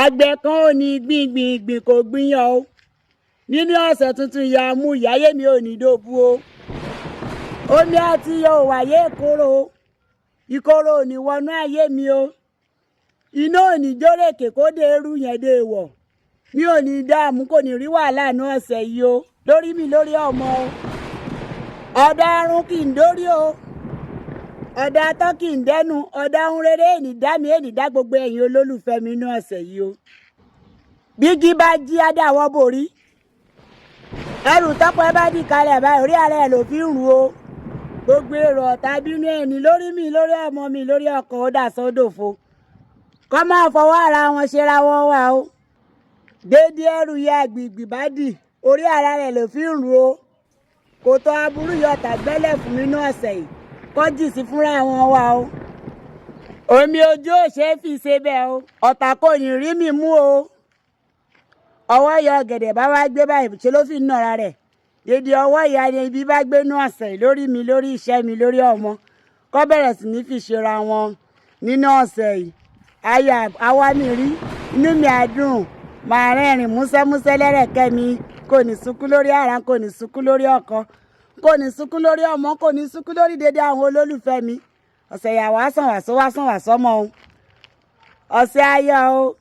Àgbẹ̀ kan ò ní gbìn gbìn gbìn kò gbìyàn o. Nínú ọ̀sẹ̀ tuntun ìyá mú ìyáyé mi ò ní dòbu o. Omi àti iyọ̀ ò wáyé ìkorò o. Ìkorò ò ní wọnú ayé mi o. Iná ò ní jórèké kó dé eru yẹn dé wọ̀. Mi ò ní dààmú, kò ní rí wàhálà ní ọ̀sẹ̀ yìí o. Lórí mi, lórí ọmọ o. Ọ̀dà arun kì í dórí o. Ọ̀dà atọ́ kì í dẹ́nu. Ọ̀dà ohun rere ènì dá mi, ènì dá gbogbo ẹ̀yin olólùfẹ́ mi ní ọ̀sẹ̀ yìí o. Bígí bá jí adáwọ́ borí. Ẹrù tọ́pẹ́ bá dì kalẹ̀ báyìí, orí ara ẹ̀ ló fi ń rù o. Gbogbo èrò ọ̀tá bínú ẹni lórí mi, lórí ọmọ mi, lórí ọkọ̀, ó dà sódòfo. Kọ́ máa fọwọ́ ara wọn ṣera wọn wà o. Déédéé ẹrù ya gbìgbì bá dì, orí ara rẹ̀ ló fi ń rù o. Kò tọ́ aburú yọ tàgbẹ́lẹ̀ fún mi ní ọ̀sẹ̀ yìí, kọ́ jì sí fúnra wọn wà o. Omi ojú ò ṣeé fi ṣe bẹ́ẹ̀ o. Ọ̀tá kò ní rí mi mú o. Ọwọ́ yọ ọ̀gẹ̀dẹ̀ bá wá gbé báyìí, ṣe ló fi ń nara rẹ̀. Dédé ọwọ́ ìyá ni ibi bá gbé ní ọ̀sẹ̀ yìí lórí mi, lórí iṣẹ́ mi, lórí ọmọ, kọ́ bẹ̀rẹ̀ sí ní fi ṣera wọn nínú ọ̀sẹ̀ yìí. Ayọ̀ àwa mi rí, inú mi á dùn, màá rẹ́rìn músẹ́músẹ́ lẹ́rẹ̀kẹ́ mi. Kò ní sunkún lórí ara, kò ní sunkún lórí ọkọ, kò ní sunkún lórí ọmọ, kò ní sunkún lórí dédé àwọn olólùfẹ́ mi. Ọ̀sẹ̀ yà wá sàn wá sọ wá sàn wá sọ́mọ o. Ọ̀sẹ̀ ayọ̀ o.